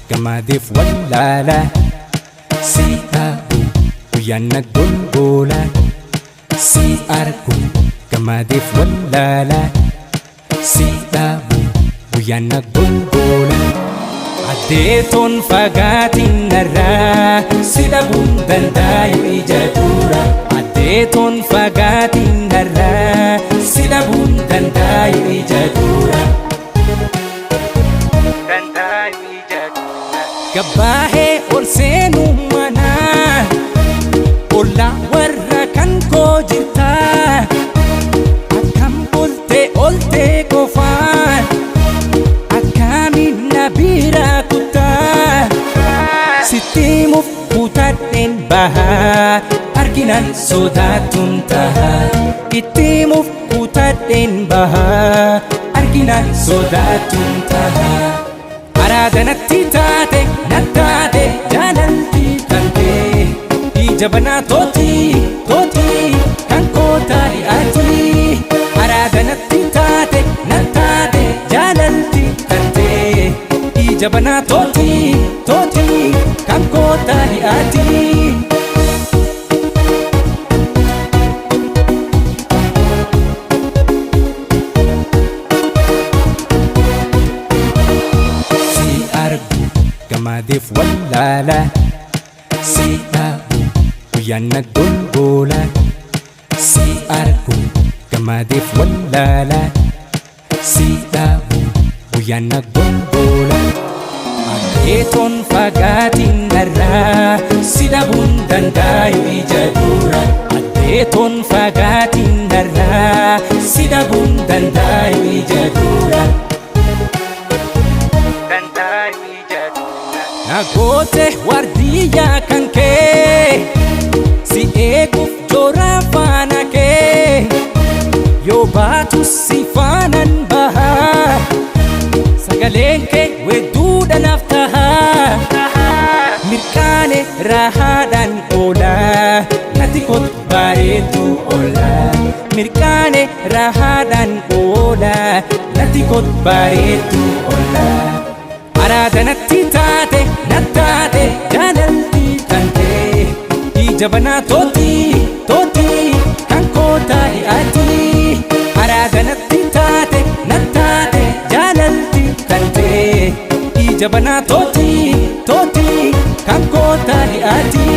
Gammadeef wallaala si dhabu guyyaan na golgola si argu gammadeef wallaala si dhabu guyyaan na golgola. Addeetoon fagaatiin narraa si dhabuun dandaayu ija dura. Addeetoon fagaatiin narraa si dhabuun dandaayu ija dura. Dandaayu ija dura. Gabbaahee ol seenuu manaa ollaa warra kan koo jirtaa akkam oltee oltee qofaan akkamiin na bira kuttaa sitti himuuf kutadheen bahaa arginaan sodaatuun tahaa itti himuuf kutadheen bahaa arginaan sodaatuun tahaa. Araada natti taate na taate jaalalti tantee ija banaa tooti tooti kan koo ta'i ati. Araada natti taate na taate jaalalti tantee ija banaa tooti tooti kan koo ta'i ati. Si argu gammadeef wallaala si dhabu guyyaan na golgola si argu gammadeef wallaala si dhabu guyyaan na golgola. Addeetoon fagaatiin narraa si dhabuun dandaayu ija dura. Addeetoon fagaatiin narraa si dhabuun dandaayu ija dura. Dandaayu ija dura. Na goote waardiyyaa kan kee si eeguuf joora faana kee yoo baatu si faanan bahaa sagaleen kee wedduudha naaf tahaa mirqaane rahaadhaan oolaa natti kottu bareedduu oolaa mirqaane rahaadhaan oolaa natti kottu bareedduu oolaa. Araada natti taate na taate jaalalti tantee ija banaa tooti tooti kan koo ta'i ati. Araada natti taate na taate jaalalti tantee ija banaa tooti tooti kan koo ta'i ati.